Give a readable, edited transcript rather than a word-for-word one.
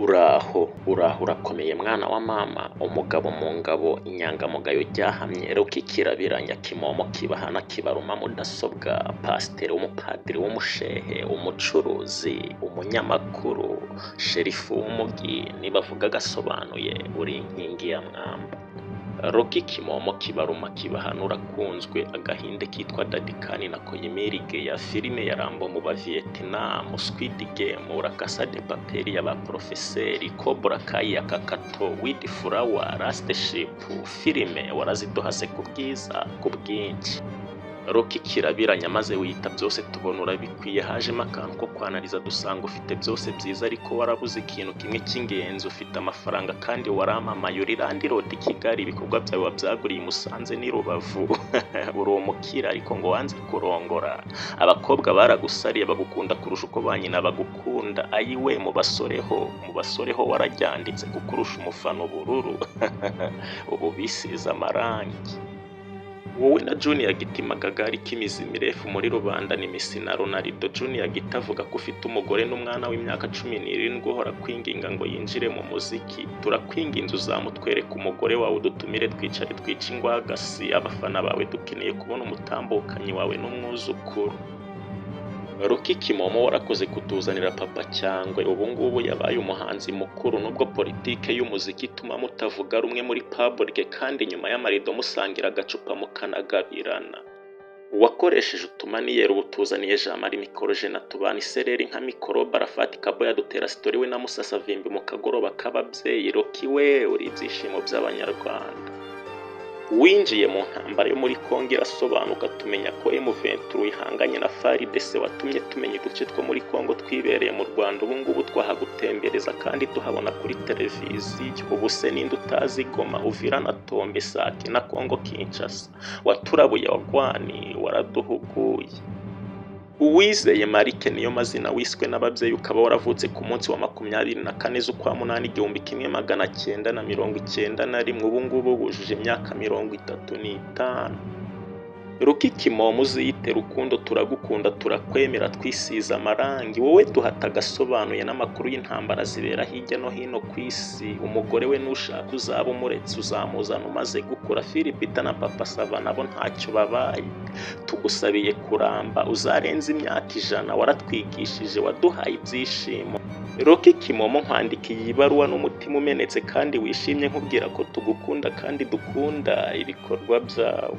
Uraho, uraho urakomeye mwana wa mama, umugabo mu ngabo, inyangamugayo ryahamye, Rocky Kirabiranya, Kimomo kibahana kibaruma mudasobwa, pasiteri w'umupadiri w'umushehe, umucuruzi, umunyamakuru, sherifu w'umugi, nibavuga agasobanuye, uri inkingi ya mwamba. Rocky Kimomo kibaruma kibahana urakunzwe, agahinde kitwa Daddy Khan na Koyimirige ya filime ya Rambo mu ba Vietnam, Squid Game, La Casa de Papel ya ba Porofeseri, Cobra Kai ya Kakato, Weed Flower, Last Ship, filime waraziduhase ku bwiza, ku bwinshi. Rocky Kirabiranya maze wiyita byose tubona urabikwiye, hajemo akantu ko kwanariza dusanga ufite byose byiza ariko warabuze ikintu kimwe cy'ingenzi, ufite amafaranga kandi waramamaye, uri landlord i Kigali, ibikorwa byawe wabyaguriye i Musanze n'i Rubavu, uri umukire ariko ngo wanze kurongora, abakobwa baragusariye bagukunda kurusha uko ba nyina bagukunda, ayiwe mu basoreho, mu basoreho warajyanditse kuko urusha umufana ubururu, ubu bisize amarangi. Wowe na Junior Giti Magagari k'imizi mirefu muri rubanda ni Messi na Ronaldo. Junior Giti avuga ko ufite umugore n'umwana w'imyaka 17 uhora kwinginga ngo yinjire mu muziki. Turakwinginze uzamutwereke umugore wawe, udutumire twicare twice ingwagasi, abafana bawe dukeneye kubona umutambukanyi wawe n'umwuzukuru. Rocky Kimomo warakoze kutuzanira Papa Cyangwe, ubu ngubu yabaye umuhanzi mukuru nubwo politike y'umuziki ituma mutavuga rumwe muri public kandi nyuma y'amarido musangira agacupa mukanagabirana. Wakoresheje utumaniyeri ubu tuzaniye Jean Marie Mikorojena tubana isereri nka mikorobe, Arafati Kaboya dutera story we na Musasavimbi mu kagoroba k'ababyeyi. Rocky we uri ibyishimo by'Abanyarwanda. Winjiye mu ntambara yo muri Congo irasobanuka, tumenya ko M23 ihanganye na FARDC, watumye tumenya uduce two muri Congo twibereye mu Rwanda, ubu ngubu twahagutembereza kandi tuhabona kuri televiziyo. Ubu se ninde utazi Goma, Uvira na Tombe, Sake na Congo Kinshasa? Waturabuye wagwani, waraduhuguye. Uwizeye Marike niyo mazina wiswe n'ababyeyi, ukaba waravutse ku munsi wa 24 z'ukwa munani 1991, ubu ngubu wujuje imyaka 35. Rocky Kimomo uziyite Rukundo, turagukunda turakwemera twisize amarangi, wowe duhata agasobanuye n'amakuru y'intambara zibera hirya no hino ku isi. Umugore we nushaka uzaba umuretse uzamuzana umaze gukura, Philipita na Papa Sava nabo ntacyo babaye. Tugusabiye kuramba uzarenze imyaka 100, waratwigishije waduhaye ibyishimo. Rocky Kimomo nkwandikiye iyi baruwa n'umutima umenetse kandi wishimye, nkubwira ko tugukunda kandi dukunda ibikorwa byawe.